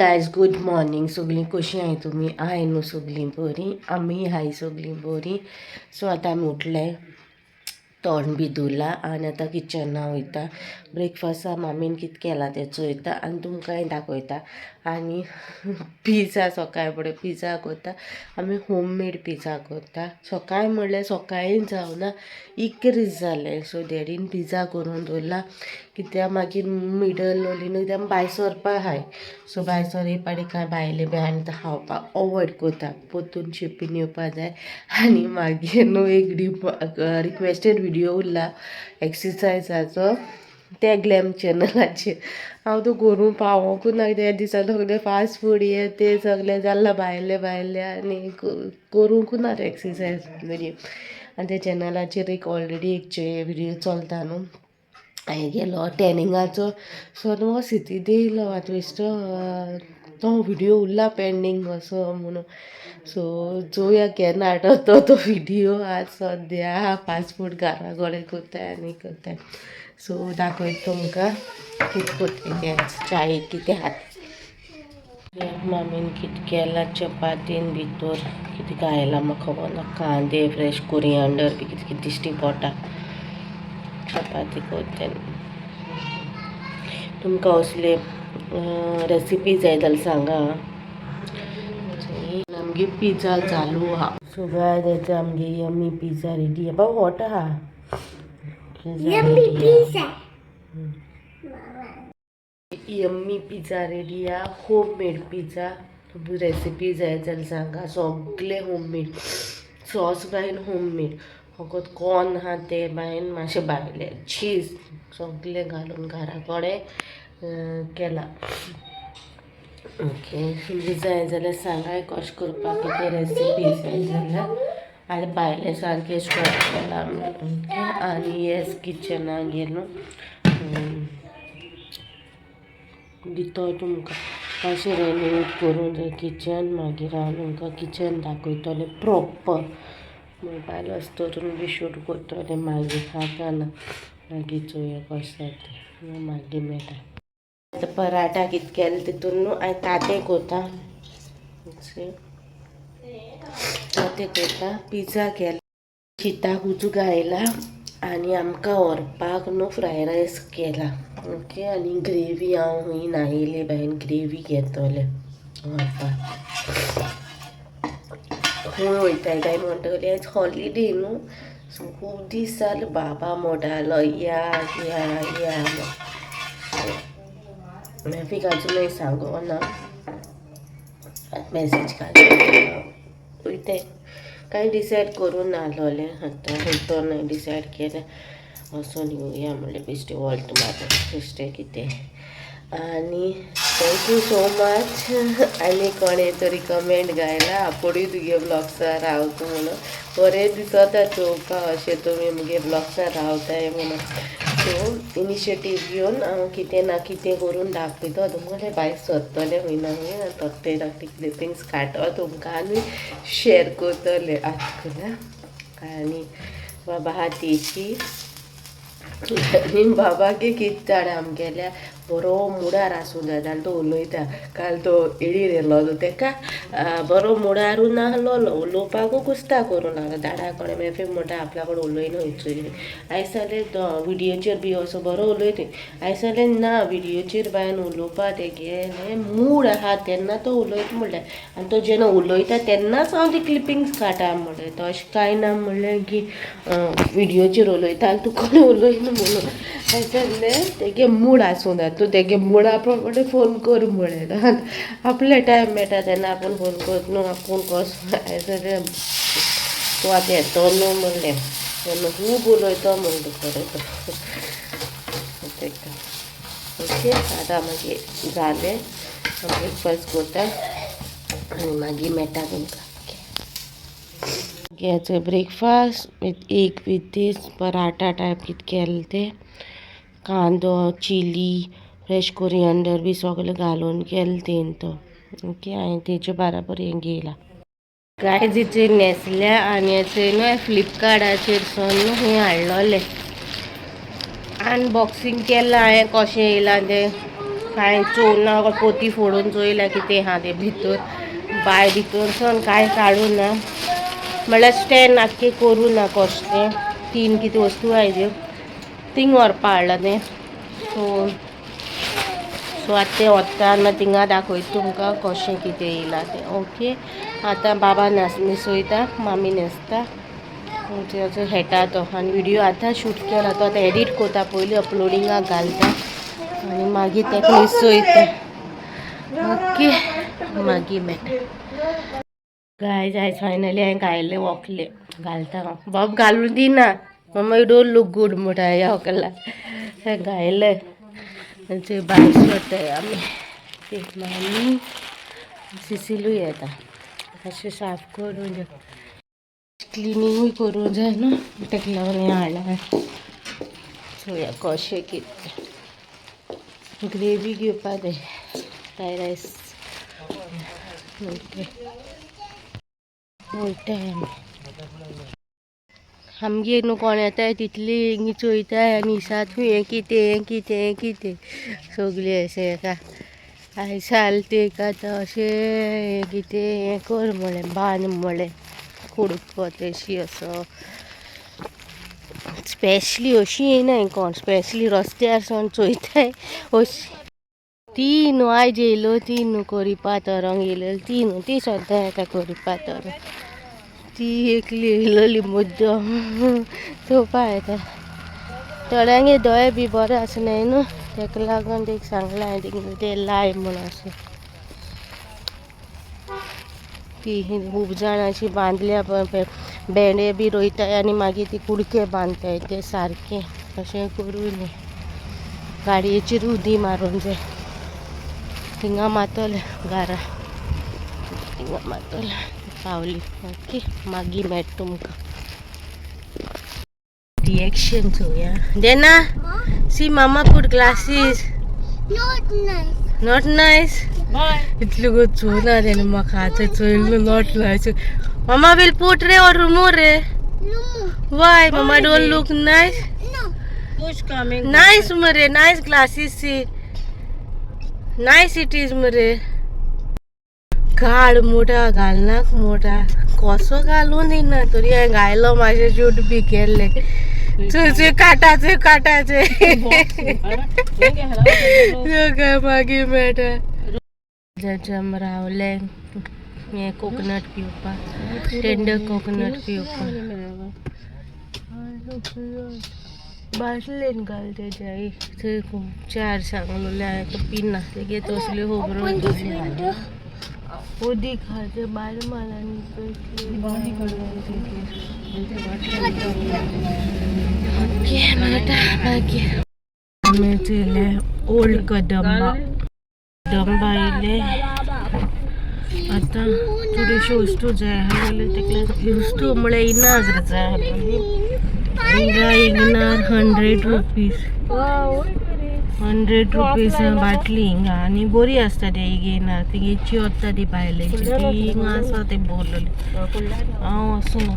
Guys, good morning. सगळीं कशीं आहाय तुमी? आहाय न्हू सगळीं बरीं? आमी आहाय सगळीं बरीं. सो आतां आमी उठले, तोंड बी धुलां आनी आतां किचना वयता. ब्रेकफास्टा मामीन कितें केलां तें चोयता आनी तुमकांय दाखयता. आनी पिझ्झा, सकाळ फुडें पिझ्झा करता आमी, होममेड पिझ्झा करता. सकाळ म्हणल्यार सकाळीं जावना, 11 जालें. सो डॅडीन पिझ्झा करून दवरला, कित्याक मागीर मिडल ओली न्हू, कित्याक भायर सरपा आहाय. सो भायर सर एक पाटी कांय भायलें बी आनी खावपाक अवॉयड करता, परतून शिपीन येवपा जाय. आनी मागीर न्हू एक रिक्वेस्टेड विडियो उरला एक्सरसायजाचो त्या ग्लॅम चॅनलाचेर. हांव तो करूंक पावोंकूच ना. त्या दिसा सगळें फास्ट फूड हें तें सगळें जालां भायलें भायलें आनी करूंकूच ना एक्सरसायज बरी. आनी त्या चॅनलाचेर एक ऑलरेडी एक विडियो चलता न्हू हांवें गेलो टॅनिंगाचो. सो आतां म्हाका सिती येयलो आतां बेश्टो तो विडियो उरला पेंडींग असो म्हणून. सो चोवया केन्ना हाडटा तो तो विडियो. आज सद्या फास्ट फूड घरा कडेन करताय आनी करताय. सो दाखयता तुमकां कितें करताय तें. चायेक कितें आहा? मामीन कितें केलां, चपातीन भितर कितें घायलां म्हाका खबर ना. कांदे, फ्रेश कोरियांडर बी कितें कितें दिश्टी पडटा. चपाती करता. तुमकां असले रेसिपी जाय जाल्यार सांगा. आमगे पिझ्झा चालू आहा. सो गायज, आमगे यमी पिझ्झा रेडी आहा. बाबा, हॉट आहा. Yummy pizza. Yummy pizza ready आहा, होममेड पिझ्झा. रेसिपी जाय जाल्यार सांगा. सगळे होममेड, सॉस बायन होममेड, फकत कॉर्न आहा ते बायन मातशें भायले, चीज सगळें घालून घरा कडेन केला. ओके, तुमकां जाय जाल्यार सांगाय कशें करपाक, कितें रेसिपी जाय जाल्यार. आनी भायले सारकें स्टॉप केला आमी. ओके, आनी येस, किचनाक गेलो. दितो तुमकां मातशें रेनोवेट करूंक जाय किचन. मागीर हांव तुमकां किचन दाखयतलें प्रोपर. मोबायल वचतरून बी शूट करतलें मागीर. आतां ना, मागीर चोवया कशें जाता तें. मागीर मेळटा. आतां पराठा कितें केलें तितून न्हू हांवें तांतें करता, तांतें करता. पिझ्झा केला, शिताक उजो घायला आनी आमकां व्हरपाक न्हू फ्राय रायस केला. ओके, आनी ग्रेवी हांव खंय न्हायली बायन ग्रेवी घेतोलें व्हरपाक. खंय वयताय काय म्हणटकच आयज हॉलिडे न्हू. सो खूब दीस जाले बाबा म्हणटालो या या या. मॅफीक अजुनूय सांगो ना, मॅसेज घाल. वयताय कांय डिसायड करूं नासलोलें. आतां वयतो न्हय डिसायड केलें, वचोन येवया म्हणलें, बेश्टें वॉल्त मारून बेश्टें कितें. आनी thank you so much. आनी कोणें तरी कमेंट घायला, आपुणूय तुगे ब्लॉग्सार रावता म्हणून. बरें दिसता चोवपाक अशें तुमी मुगे ब्लॉग्सार रावताय म्हणून. सो इनिशिएटीव घेवन हांव कितें ना कितें करून दाखयतो तुमकां. भायर सरतलें खंय ना खंय, धाकटे धाकटे क्लिपिंग्स काडटो तुमकां आनी शेर करतलें आतां. आनी बाबा हातीची आनी बाबागे कितें जाणा, आमगेल्या बरो मुडार आसूं जाय जाल्यार तो उलयता. काल तो एडीर येयलो तो तेका बरो मुडारू नासलोलो, उलोवपाकू कुस्ता करूं लागलो. दाडा कडेन मेफे म्हणटा आपल्या कडेन उलयना खंयचोय. आयज जालें विडियोचेर बी असो बरो उलयता. आयज जालें ना, विडियोचेर बायन उलोवपा तेगेलें मूड आहा तेन्ना तो उलयता म्हणल्यार. आनी तो जेन्ना उलयता तेन्नाच हांव ती क्लिपिंग्स काडटा म्हणलें. तो अशें कांय ना म्हणलें की विडियोचेर उलयता आनी तूं कोण उलयना म्हणून. आयज जालें तेगे मूड आसूं जाय, तूं तेगे मुडा प्रमाणे फोन कर म्हणलें. आपले टायम मेळटा तेन्ना आपूण फोन करता न्हू, आपूण कसो. आयज जालें तूं आतां येतो न्हू म्हणलें, तेन्ना खूब उलयतो म्हणटा खरें तेका. ओके, आतां मागीर जालें, ब्रेकफास्ट करता आनी मागीर मेळटा तुमकां. ओके, ब्रेकफास्ट विथ एक विथ these paratha type कितें केलें तें, कांदो, चिली, फ्रेश कोरियंडर बी सगळें घालून केलें तें तो. ओके, हांवें तेजे बाराबर हें घेयलां. गायज, हिचेर न्हेसल्या आनी हेचेर न्हू फ्लिपकार्टाचेर सन न्हू हें हाडलोलें. अनबॉक्सिंग केलां हांवें, कशें येयलां तें. कांय चोवना ना, पोती फोडून चोयल्या कितें आहा तें भितर. बाय भितर सन कांय काडूं ना, म्हणल्यार स्टँड आख्खें करूं ना. कसलें तीन कितें वस्तू आहाय त्यो थिंग व्हरपा हाडलां तें. सो सो आतां तें वता आनी थिंगा दाखयता तुमकां कशें कितें येयलां तें. ओके, आतां बाबा न्हेसयता, मामी न्हेसता, हेटा तो. आनी व्हिडियो आतां शूट केला तो आतां एडिट करता, पयलीं अपलोडिंगाक घालता आनी मागीर ताका न्हेसयता. ओके, मागीर मेळटा. गायज, आयज फायनली हांवें घायलें वोकलें घालता हांव. बाब घालून दिना, "Mama, you don't look good" म्हणटा. ह्या वकला घायलें भायर सरताय आमी. मामी सिसिलूय येता. मातशें साफ करूं जाय, क्लिनिंगूय करूं जाय न्हू, ताका लागून हें हाडलां. चोया कशें कितें. ग्रेवी घेवपा जाय, फ्राय रायस. ओके, वयताय आमी. आमगेर न्हू कोण येताय तितली हिंगा चोयताय आनी दिसात खंय हें कितें, हें कितें, हें कितें, सगळें अशें हेका. आयज साल तेका आतां अशें हें कितें हें कर म्हळें, बांद म्हळें कुडको तेशी असो. स्पेशली अशी येयनाय कोण, स्पेशली रस्त्यार सावन चोयताय अशी. ती न्हू आयज येयलो, ती न्हू कोरीपा तोरोंक येयलेली ती न्हू, ती सद्दां येता कोरीपा तोरोंक. ती एकली येयलेली मुद्दम चोवपा येता. थोड्यांगे दोळे बी बरे आसनाय न्हू, ताका लागून तेका सांगलां हांवें ते लाय म्हूण. अशें ती खूब जाणां अशी बांदल्या, भेंडे बी रोयताय आनी मागीर ती कुडके बांदताय, ते सारकें अशें करूं न्ही. गाडयेचेर उदी मारूंक जाय. थिंगा मातोलें घरा, थिंगा मातोलें पावली. ओके, मागीर मेळटा तुमकां. रिएक्शन चोया. Dena, see, mama put glasses. Not nice. Not nice. इतलो गो चोयना तेणें म्हाका, आतां चोयलो. Not nice. Mama will put रे or remove रे? No. Why? Mama don't look nice? No. Who's coming? Nice मरे, nice glasses, see. Nice it is मरे. घाल मोठा, घालनाक मोठा, कसो घालून दिना तरी हांवें घायलो. म्हाजें शूट बी केल्लें. चोय चोय, काटाचे काटाचे काय मागीर मेळटा. जम रावले हें कोकोनट पिवपाक, टेंडर कोकोनट पिवपाक. बाटलेन घाल तेज्या. थंय चार सांगलेले हांवें, तो पिना, तेगे तसल्यो खबरो. Open this window. उदीक आहा ते बायल मालांनी. ओके, मेळटा मागीर. आमी चयले ओल्ड कदंबा. कदंबा येयले आतां. थोड्योश्यो वस्तू जाय आसलेल्यो, ताका लागून. वस्तू म्हळ्यार इनार जाय आसलेली. हिंगा इगनार ₹100, ₹100 बाटली हिंगा. आनी बरी आसता ते इगेनार. तिगेची वता ती बायलेची, ती हिंगा आसा ते बोरलेली. हांव वचना,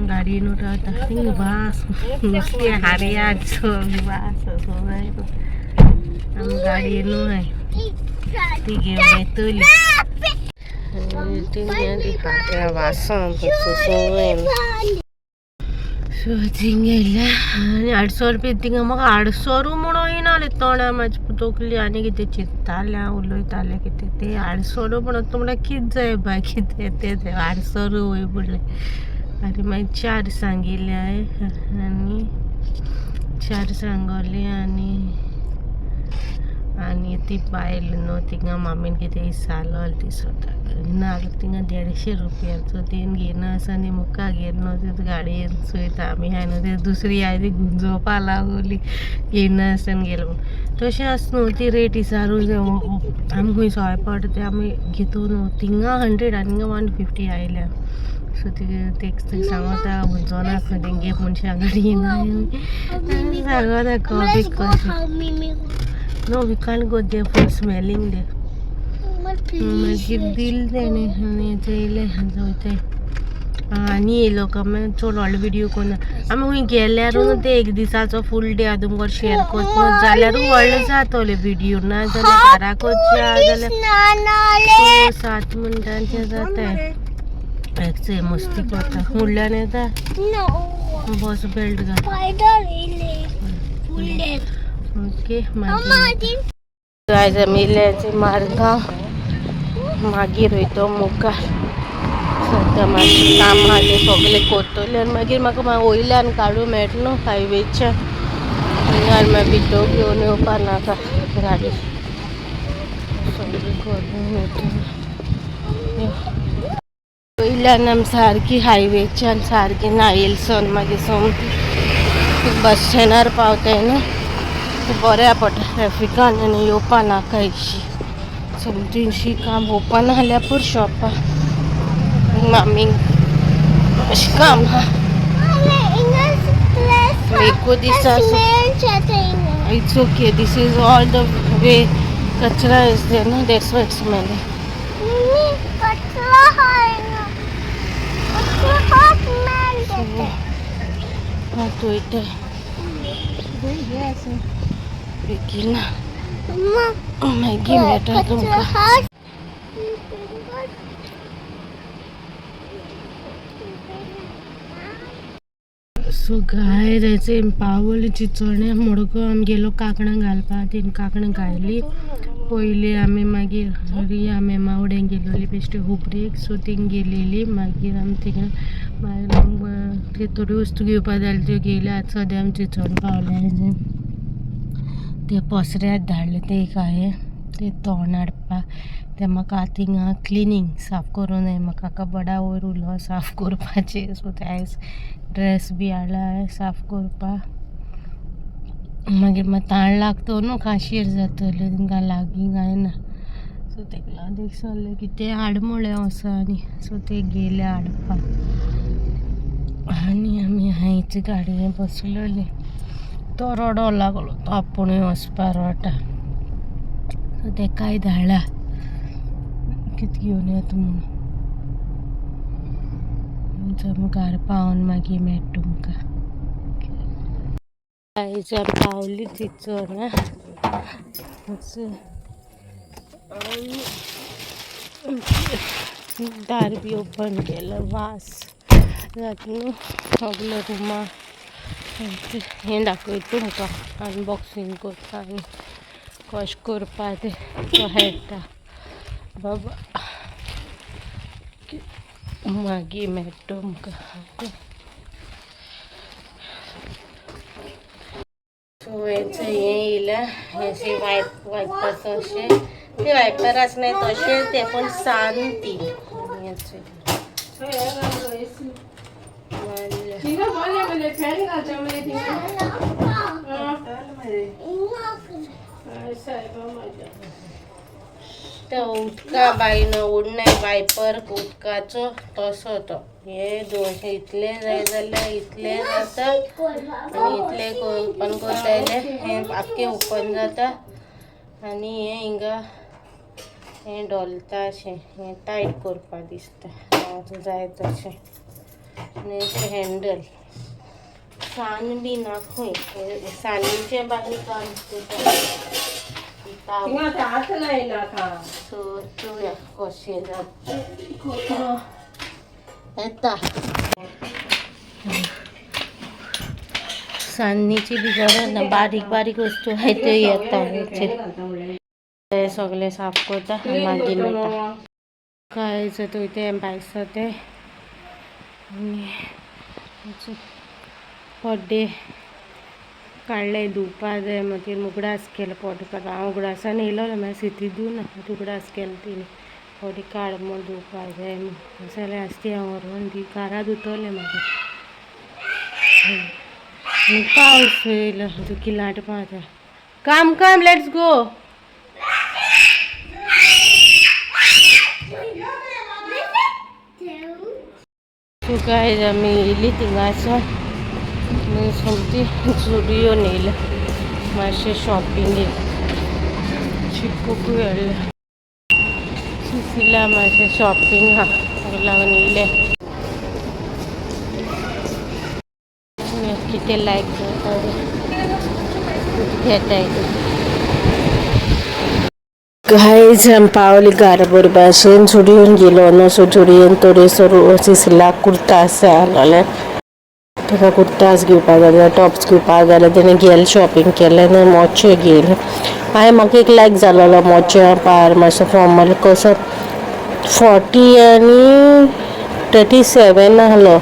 गाडयेन रावता. थिंग वास नुस्तें हारयाचो वास असो जाय. आमी गाडयेनू हाय ती घेवन येतली. थिंगा वासान सगळें. सो थिंग येयल्या आनी 800 रुपया थिंगा म्हाका 800 म्हणून येयना तोंडा म्हाजी तकली. आनी कितें चिंत्तालें, उलयतालें कितें तें 800 म्हणून. तूं म्हणल्यार कितें जाय बाय, कितें तें 800 वय पडलें. आनी मागीर चार सांगिल्लें हांवें आनी चार सांगली. आनी आनी ती बायल न्हू थिंगा मामीन कितें विचारलो ती स्वता ना थिंगा 150 रुपयाचो तेन घेयना आसा आनी मुखार घेवन न्हू ते गाडयेन चोयता आमी हाय न्हू ते दुसरी आहा ती गुंजोवपा लागली, घेयना आसतना गेलो म्हूण. तशें आस न्हू ती रेट विचारूं जाय. आमी खंय सोय पडटा ते आमी घेतो न्हू. थिंगा 100 आनी हिंगा 150 आयल्या. सो ती तेक सांगता गुंजोना खंय तेंगे मनशां गाडयेन सांगता कॉफी Let's go कशी. How Mimi. No, we can't go there for smelling there. Mama, please. मागीर Let's दिल तेणें आनी चयलें वयताय. आनी येयलो काय चड व्हडलो व्हिडियो कोन्ना. आमी खंय गेल्यार न्हू ते एक दिसाचो फूल डे हांव तुमकां शेअर करता जाल्यारूय व्हडलो जातलो व्हिडियो, ना जाल्यार घरा करचे जाल्यार 7 मिनटांचे जाता. एक मस्ती करता फुडल्यान येता. बस बेल्ट घाल. ओके मागीर आयज आमी येयले मारगांव, मागीर वयतो मुखार. सद्या मातशें काम आहा तें सगळें करतलें आनी मागीर म्हाका वयल्यान काडूं मेळटा न्हू हायवेच्यान, आनी मागीर भितर घेवन येवपा नाका गाडी, सगळें करून वयतलें. वयल्यान आमी सारकी हायवेच्यान सारकी नायलसन मागीर सोमती बस स्टँडार पावताय न्हू, बऱ्या पडटा ट्रॅफिकान आनी येवपा नाका अशी. सोमतीशी काम ओपन जाल्यार पुरो शॉपार मामीक अशें काम आहा. एकू दिसा. It's okay, this is all the way kachra is there, no? That's why it's smelling. कचरा है ना, कचरा स्मेल देते. तो इथे बेगीन मागीर मेळटा तुमकां. सो गायज आयचे पावली चिंचोण्या मडगांव आमी गेलो कांकणां घालपाक, तेणी कांकणां घायली पयली आमी. मागीर रिया मॅमा वडेन गेलोली बेश्टी हुबरेक, सो थिंग गेलेली. मागीर आमी थिंगा मागीर थोड्यो वस्तू घेवपा जाय त्यो घेयल्यो. आतां सद्या आमी चिंचोण पावले. ते पसऱ्याक धाडले ते एक हांवें ते तोंड हाडपाक, ते म्हाका थिंगा क्लिनींग साफ करूं जाय म्हाका, बडा वयर उरलो साफ करपाचें. सो ते आयज ड्रेस बी हाडला हांवें साफ करपाक. मागीर मागीर ताण लागतो न्हू, काशीर जातलें तांकां लागीं कांय ना. सो तेका लागून एक सल्लें की तें हाड म्हळें वोसोन आनी सो ते गेले हाडपाक आनी आमी आयच गाडयेन बसलेली. तो रडो लागलो, तो आपुणूय वचपा रडटा, सो तेकाय धाडला कितें घेवन येता म्हणून. मुखार पावन मागीर मेळटा तुमकां. आयज आमी पावली चिंचोणा आनी दार बी ओपन केलं, वास जाता न्हू सगल्या रुमा. हें दाखयता तुमकां अनबॉक्सिंग करता आनी कशें करपा तें कळटा बाबा. मागीर मेळटा तुमकां. सो हेंच हें येयलां, हें वायप वायपाचो अशें ते वायपर आसनाय तशें तें, पूण सान ती. ते उदका बायन उडनाय वायपर उदकाचो तसो तो. हे दोनशे इतले जाय जाल्यार इतले जाता आनी इतले ओपन करता जाल्यार हें आख्खें ओपन जाता आनी हें हिंगा हें डोलता अशें, हें टायट करपा दिसता जाय तशें. आनी हँडल सान बी ना खंय, सानीचें बारीक काम करता. सो चोया कशें जाता येता. सान्नीची बी गरज ना, बारीक बारीक वस्तू आहाय त्यो येता. ते सगळें साफ करता मागीर मेळटा. काय थंय ते भायसर ते आनी पड्डे काडले धुवपा जाय, मागीर उगडास केलो पड्डो काडपा. हांव उगडासान येयलो मागीर सिती धुवना, उगडास केलो तिणें पड्डे काड म्हूण धुवपा जाय म्हूण. जाल्यार आसा ती हांव व्हरोन दी घरा धुतलें मागीर. आनी पावस येयलो किलाट पावता. काम काम let's go. So guys आमी येयली थिंगासर सोमती जुडियोन येयल्या मातशें शॉपिंगेक, चिकूकूय हाडलें सुशिला मातशें शॉपिंग आहा ताका लागून येयलें. कितें लायक जाता घेताय. गायज, आमी पावली घरा बरे भाशेन. सुडयेन गेलो न्हू, सो जुडयेन तोडेसर सिसिलाक कुर्तास जाय आसलोले. ताका कुर्तास घेवपा जाय जाल्यार, टॉप्स घेवपा जाय जाल्यार, तेणें गेले, शॉपिंग केलें न्हू, मोचे घेयले. हांवें म्हाका एक लायक जालोलो मोचे पार, मातसो फॉर्मल कसो. 40 आनी 37 आहलो.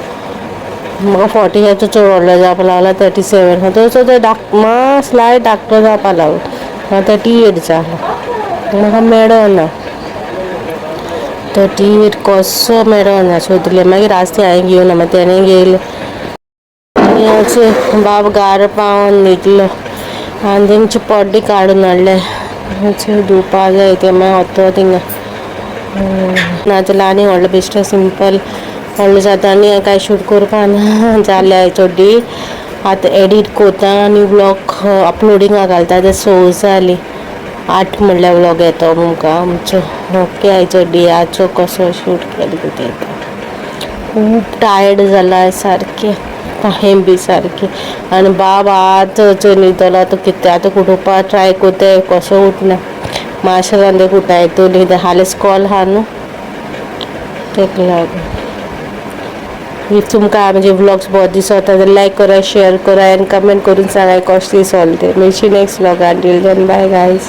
म्हाका 40 हेचो चड व्हडलो जावपा लागला, 37 आहा. सो ते मातसो स्लायट धाकटो जावपा लागलो. म्हाका 38 जालो, म्हाका मेळना 38, कसो मेळना. सोदले मागीर आस्ते हांवें घेवना, मागीर तेणें घेयलें. बाब घारा पावोन न्हिदलो आनी तेंचे पड्डे काडून हाडले, धुवपा जाय ते. मागीर वतो थिंगा, नाजाल्यार आनी व्हडलो बेश्टें सिंपल व्हडलो जाता आनी कांय शूट करपा ना जालें. चोड्डी आतां एडीट कोत्ता आनी व्लॉग अपलोडिंगा घालता. ते 6 जालीं, 8 म्हणल्यार व्लॉग येतो तुमकां आमचो. ओके, आयचो डेयाचो कसो शूट केलो कितें. खूब टायर्ड जाला सारकें, पांय बी सारकें. आनी बाब आतां चोय न्हिदलो तो. कितें आतां उठोवपा ट्राय कोत्ताय, कसो उठना. मातशें जावन तेका उठायतली. हालीं स्कॉल आहा न्हू, तेका लागून. If तुमकां आमचे व्लॉग्स बरे दिसता जाल्यार लायक करा, शेअर करा आनी कमेंट करून सांगा कशें दिसले ते. मेळची next व्लॉगान. Till then, bye guys.